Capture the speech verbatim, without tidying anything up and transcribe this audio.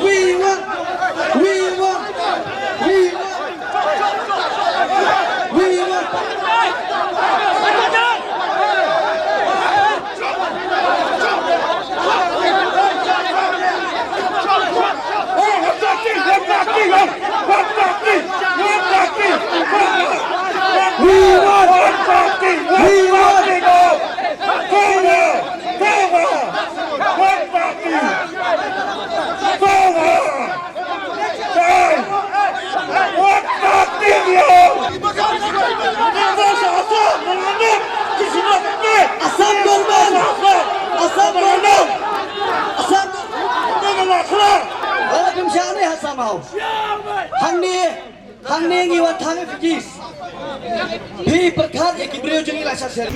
We want, we want, we want, we want. We want, we want. Assam government, Assam government, Assam government. Ba la pynshah ne ha Assam House. Hangne, hangne ngi wan thang refugees. Phi pyrkhat ïa ki briew jong ngi la shah shah.